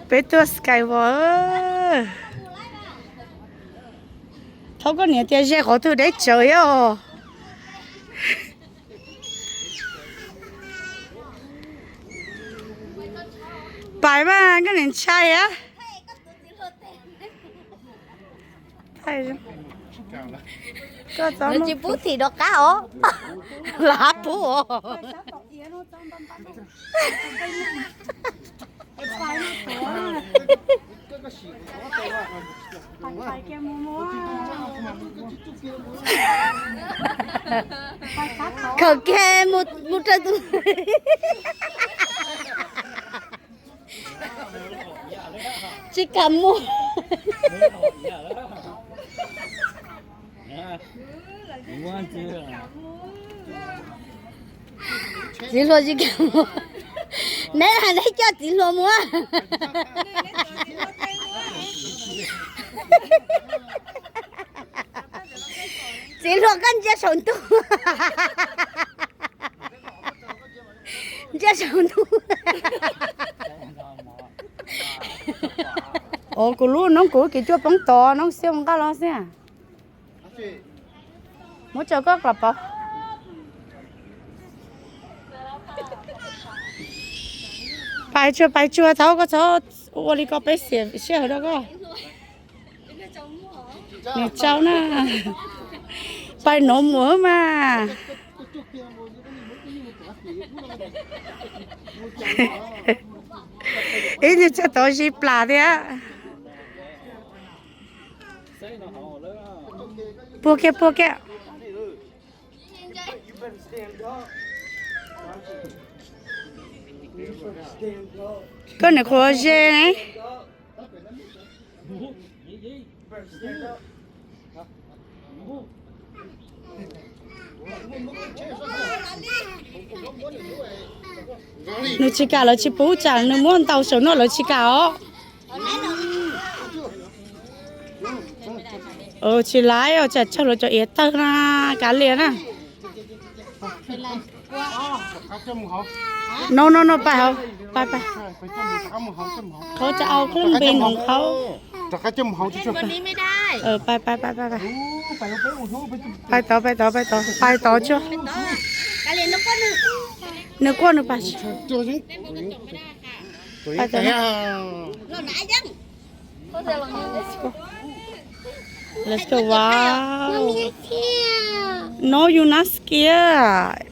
Peb tuaj Sky World. Thaub, koj niam tias ze qhov twg deb tsawv os. Pais mas koj niam ntshai a. Tsis pub thim rov qab os. Lav pub os. Khaws kiag mus rau tus tsis kam mus. Txiv hluas tsis kam mus. Neb hais neb coj txiv hluas mus. Txiv hluas koj ntsia saum ntuj. Ntsia saum ntuj. Os, kuv lub noob kuv kev cuaj poob tod, noob xiab mus nqaj los xwb. Muab tso koj los pov. Pais tsuag pais tsuag thaub, koj txhob ua li ko peb xiam sij hawm rau koj. Nws tsau na. Pais nov muag mas. Ib tug txog tod zis plas thiab. Puag kiag puag kiag. Koj niam qhuav ze ne. Nws tsis kam, lawv tsis pub tsam nws muab ntaus saum no, lawv tsis kam os. Tsis laib os, tsam tsawg los cov iav tawg na, kav liam na. No no no, pais hauv, pais pais. Qhov tsa au khaub npe noo qhauv. Pais pais pais pais. Pais tod pais tod pais tod pais tod tsuag. Nws quaj nws pais. Pais tod. Let's go, wow. No, you not scared.